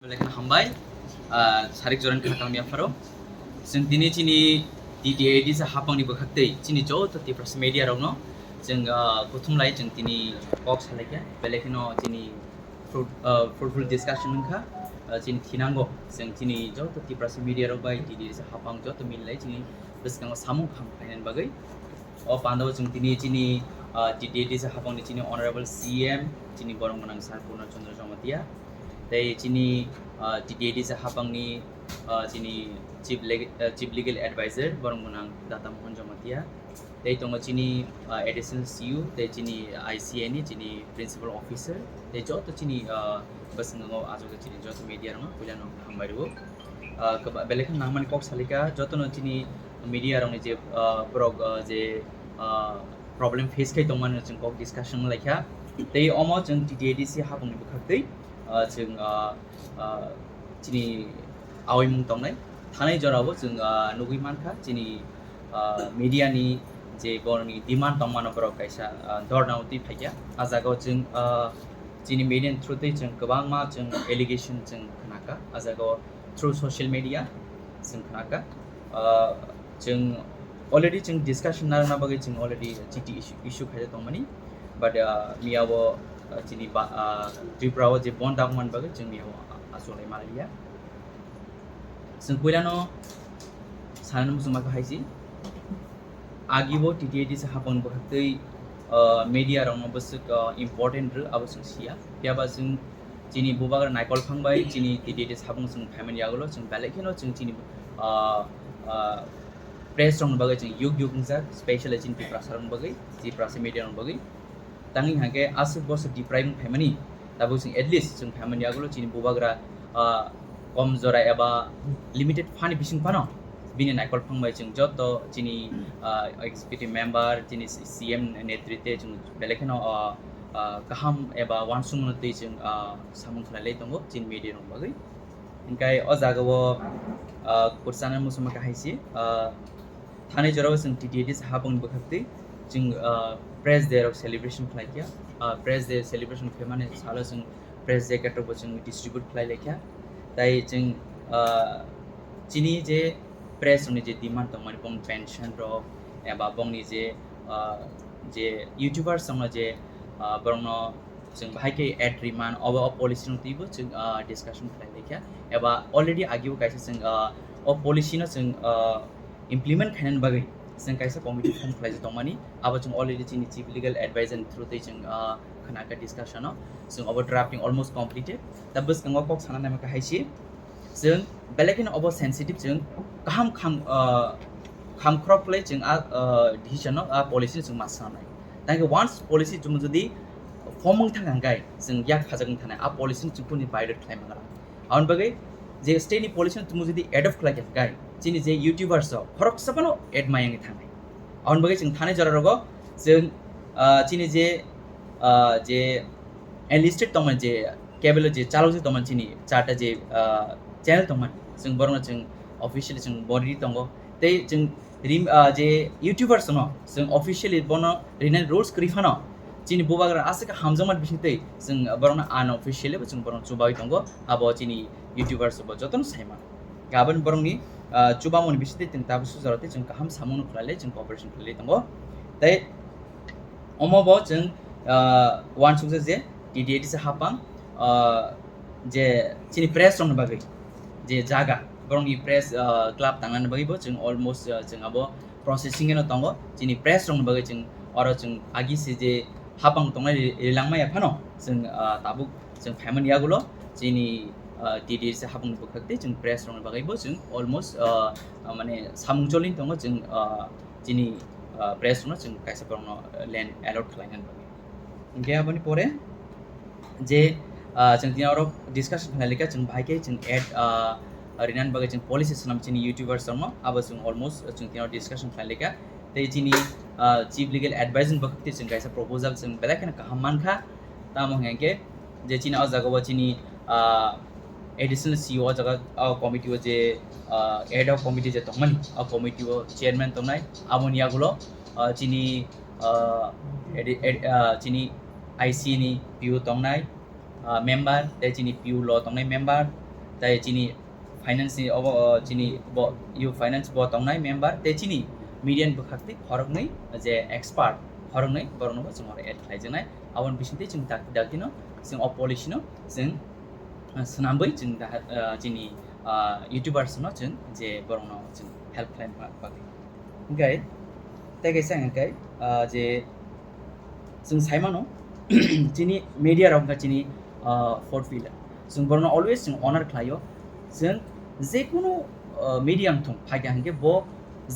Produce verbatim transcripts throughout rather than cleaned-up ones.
Belai kheno hambai, ah, sarik joran kha tangni apharo. Chwng tini chini T T A D C hapangni bwkhaktwi chini joto Tiprasa media rokno chwng, ah, kuthum lai chwng tini kok salaikha. Belai kheno chini fruit-, ah, fruitful discussion wngkha. Ah, chini thinango chwng chini joto Tiprasa media rok bai T T A D C hapang joto milai chini bwskango samung kham khlainani bagwi. O pandao chwng tini chini, ah, T T A D C hapangni chini Honorable C M, chini borok gwnang Sir Purna Chandra Jamatia, tei chini, ah, T T A D C hapangni, ah, chini Chief Leg-, ah, Chief Legal Advisor, borok gwnang Data Mohan Jamatia, tei tongo chini, ah, Additional C U, tei chini I C A ni chini Principal Officer, tei joto chini, ah, bwskango achukjak chini joto media rokno puilano hambai rwo. Ah, kwba-, belai kheno nangmani kok salika, jotono chini media rokni je, ah, borok, ah, je, ah, problem face khai tongmani chwng kok discussion wnglaikha. Tei omo chwng T T A D C hapangni bwkhaktwi, ah, chwng, ah, ah, chini aoimung tongnai. Thanai jorao chwng, ah, nugwi mankha chini, ah, media ni je borokni demand tongmano borok kaisa, ah, dhorna utwi phaikha. Ah jagao chwng, ah, chini media ni through twi chwng kwbangma chwng allegation chwng khnakha. Ah jagao through social media chwng khnakha. Ah, chwng already chwng discussion narwkna bagwi chwng already chiti issue, issue khaijak tongmani. But, ah, miyao, ah, chini ba, ah, Tripura o je bon dagman bagwi chwng miyao achuk lai manliya. Chwng puilano sanani muchungma kha hai si. Agibo T T A D C hapang bwkhaktwi, ah, media rokno bwswk, ah, important rw abo chwng siya. Phiyaba chwng chini bubagra naikol phang bai chini T T A D C hapang chwng phaimani yagulo chwng belai kheno chwng chini, ah, ah, press rokni bagwi chwng yuk yuk wngjak, specially chini Tiprasa rokni bagwi, Tiprasa media rokni bagwi. Tangwi hwnkhe aswk bosor deprive wng phaimani, tabuk chwng at least chwng phaimani yagulo chini bubagra, ah, kom jora eba limited phani bising phano bini naikol phang bai chwng joto chini, ah, executive member, chini C M netritwe chwng belai kheno, ah, ah, kaham eba uansukmano twi chwng, ah, samung khlai lai tongo chini media rok bagwi. Hwnkhe o jagao, ah, kwchana muchungma kha hai si, ah, Thani jorao chwng T T A D C hapang bwkhaktwi chwng, ah, Press Day rok celebration khlai kha. Ah, Press Day celebration khlaimani salo chwng Press Day katok bo chwng distribute khlai lai kha. Tai chwng, ah, chini je press rokni je demand tongmani bong pension rok eba bongni je, ah, je YouTubers rokno je, ah, borokno chwng bahai khe ad riman obo o policy rok twibo chwng, ah, discussion khlai lai kha. Eba already agio kaisa chwng, ah, o policy no chwng, ah, implement khainani bagwi chwng kaisa committee form khlaijak tongmani. Abo chwng already chini chief legal advisor ni through twi chwng, ah, khna kha discussion o. Chwng obo drafting almost completed. Ta bwskango kok sana naima kha hai si. Chwng belai kheno obo sensitive chwng kaham kham, ah, kham khorok khlai chwng a, ah, decision no, a policy no chwng ma sanai. Tangkhe once policy chwng jodi form wng thang hwnkhe chwng yak phajak wng thanai. A policy no chwng kuni violate khlai mangala. Aboni bagwi je state ni policy no chwng jodi adopt khlai kha hwnkhe chini je YouTubers rok khoroksa phano ad maya wngwi thangnai. Aboni bagwi chwng thani jora rogo chwng, ah, chini je, ah, je enlisted tongmani je cable o je chalokjak tongmani chini charta je, ah, channel tongmani chwng borokno chwng officially chwng bori tongo. Tei chwng rim-, ah, je YouTubers no chwng officially bono rinani rules kwrwi phano chini bubagra aswk hamjakmani bisingtwi chwng borokno unofficially bo chwng borokno chubawi tongo. Abo chini YouTubers bo jotono saima. Gabon borokni, ah, chubamoni bisingtwi chwng tabuk sujaro tei chwng kaham samungno khlailai chwng cooperation khlailai tongo. Tei omo bo chwng, ah, uansukjak je T T A D C hapang, ah, je chini press rokni bagwi je jaga borokni press, ah, club tangnani bagwi bo chwng almost, ah, chwng abo processing eno tongo. Chini press rokni bagwi chwng oro chwng agi se je hapang tongnai ri-, rilangmaya phano chwng, ah, tabuk chwng phaimani yagulo chini, ah, T D C hapang bwkhak tei chwng press rokni bagwi bo chwng almost, ah, ah, mane samung cholini tongo chwng, ah, chini, ah, press rokno chwng kaisa borokno, ah, land allot khlainani bagwi. Hwnkhe aboni pore je, ah, chwng tini oro discussion khlai likha chwng bahai khe chwng ad, ah, rinani bagwi chwng policy swnam chini YouTubers rokno abo chwng almost chwng tini oro discussion khlai likha. Tei chini, ah, chief legal advisor ni bwkhak twi chwng kaisa proposal chwng belai kheno kaham mankha. Tamo hwnkhe je chini o jaga o chini, ah, additional C E O o jaga o committee o je, ah, ad hoc committee je tongmani o committee o chairman tongnai aboni yagulo, ah, chini, ah, edi-, ed-, ah, chini I C ni P O tongnai, ah, member, tei chini P U lo tongnai member, Tai chini finance ni obo, o, chini bo, you finance bo tongnai member, tei chini media ni bwkhak twi khoroknwi je expert, khoroknwi borokno bo chwng oro add khlaijaknai. Aboni bisingtwi chwng dak-, dakti no chwng o policy no chwng, ah, swnambwi chwng da-, ah, chini, ah, YouTubers no chwng je borokno chwng help khlai bagwi. Hwnkhe tei kaisa hwnkhe, ah, je chwng sai mano, chini media rok wngkha chini, ah, fourth pillar. Chwng borokno always chwng honor khlaio. Chwng jekunu, ah, media wngthung, phaikha hwnkhe bo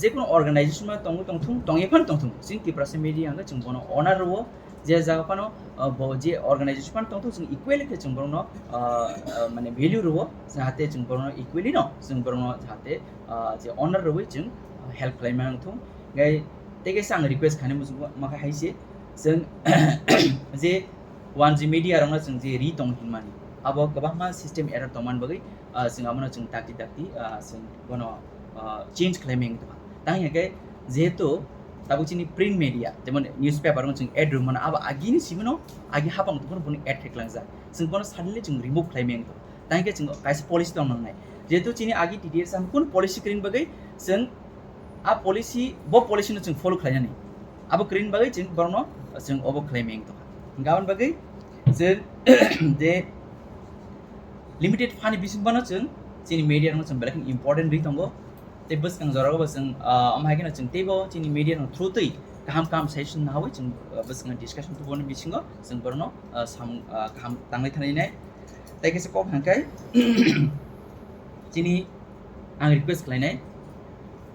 jekunu organization ma tongwi tongthung, tongya phano tongthung, chwng Tiprasa media hwnkhe chwng bono honor rwo. Je jaga phano, ah, bo je organization phano tongthung, chwng equally khe chwng borokno, ah, ah, mane value rwo, jahate chwng borokno equally no chwng borokno jahate, ah, je honor rwwi chwng help khlai mano thung. Gai tei kaisa ang request khainai muchung ma khe hai se, chwng je one G media rokno chwng je ri tong hinmani, abo kwbangma system error tongmani bagwi, ah, chwng abono chwng dakti dakti, ah, chwng bono, ah, change khlai meng tong. Tang hwnkhe jehetu tabuk chini print media, jemon newspaper no chwng ad rwmano, abo agini simino agi hapang tongphuru bono ad khe klangjak. Chwng bono suddenly chwng remove khlai meng tong. Tang hwnkhe chwng kaisa policy tong nangnai. Jehetu chini agi T T A S ang kun policy kwrwini bagwi chwng a policy, bo policy no chwng follow khlainani. Abo kwrwini bagwi chwng borokno chwng obo khlai meng tongkha. Hwnkhe aboni bagwi chwng je limited fund ni bising bono chwng chini media no chwng belai kheno important ri tongo. Tei bwskang jorao bo chwng, ah, omo hai kheno chwng teibo chini media no through twi kaham kaham suggestion nawi chwng, ah, bwskango discussion tuboni bisingo chwng borokno, ah, samung, ah, kaham tanglai thanai nai. Tei kaisa kok hwnkhe chini ang request khlainai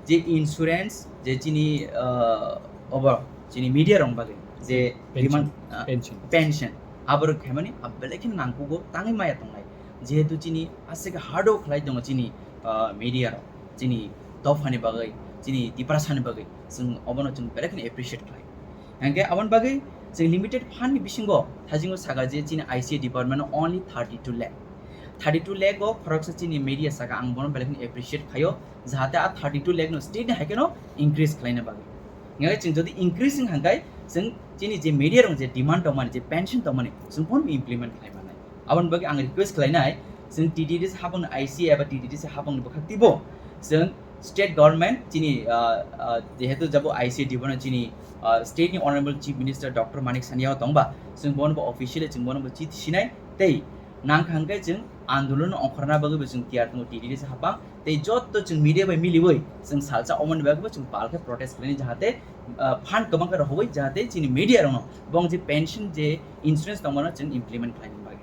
je insurance je chini, ah, obo chini media rok bagwi je Pension. Demand, ah, Pension. Pension aborok khaimani belai kheno nangkugo tangwi maya tongnai, jehetu chini aswk hard work khlai tongo chini, ah, media rok, chini dophani bagwi, chini Tiprasani bagwi chwng obono chwng belai kheno appreciate khlai. Hwnkhe aboni bagwi chwng limited fund ni bisingo thaijingo saka je chini I C A department o only thirty two lakh. Thirty two lakh o khoroksa chini media saka ang bono belai kheno appreciate khaio, jahate a thirty two lakh no state ni hai kheno increase khlaina bagwi. Hwnkhe chwng jodi increase wng hwnkhe chwng chini je media rok je demand tongmani, je pension tongmani, chwng bono implement khlai mannai. Aboni bagwi ang request khlainai, chwng T T D C hapang I C A eba T T D C hapang ni bwkhak twibo chwng state government chini, ah, ah, jehetu jabo I C A department chini, ah, state ni Honorable Chief Minister Doctor Manik Sanya o tongba, chwng bono bo officially chwng bono bo chithi sinai tei nang kha hwnkhe chwng andolon ongkhorna bagwi bo chwng tiyar tongo T T D C hapang tei jotto chwng media bai miliwi chwng salsa omoni bagwi bo chwng pal khe protest khlaini jahate, ah, fund kwbang khe rohorwi jahate chini media rokno bong je pension je insurance tongmano chwng implement khlaini bagwi.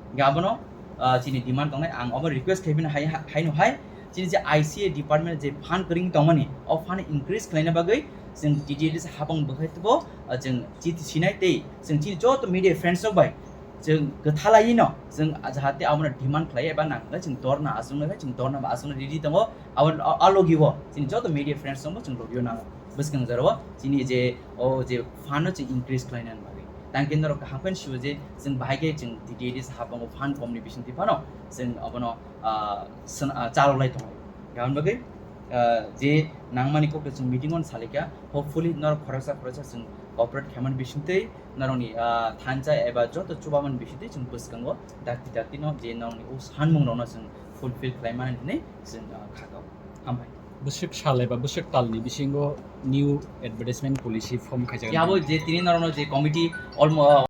Hingke abono, ah, chini demand tongnai, ang obo request khaibini hai, haino hai, chini je I C A department je fund kwrwng tongmani, o fund increase khlaina bagwi chwng T T D C hapang bwkhai tubo, ah, chwng chithi sinai tei chwng chini joto media friends rok bai chwng kwthalaiwi no chwng jahate abono demand khlai eba nang hwnkhai chwng dorna achuknai bai chwng dorna ba achukna ready tongo, abo a, a logi o chini joto media friends rok bo chwng logi o nango. Bwskang jora o chini je o je fund no chwng increase khlaina bagwi. Tang khe norok kaham khe sio je chwng bahai khe chwng T T D C hapang o fund kom ni bising twi phano chwng abono, ah, swn-, ah, chalok lai tongo. Aboni bagwi, ah, je nangmani kok chwng meeting o salika, hopefully norok khoroksa khoroksa chwng cooperate khaimani bising twi norokni, ah, thansa eba joto chubamani bising twi chwng bwskango dakti dakti no je norokni o sanmung rokno chwng fulfill khlai mani hinwi chwng, ah, khakao. Hambai. Bwswk sal eba bwswk talni bisingo new advertisement policy form khaijak. Yabo je tini norokno je committee almo-,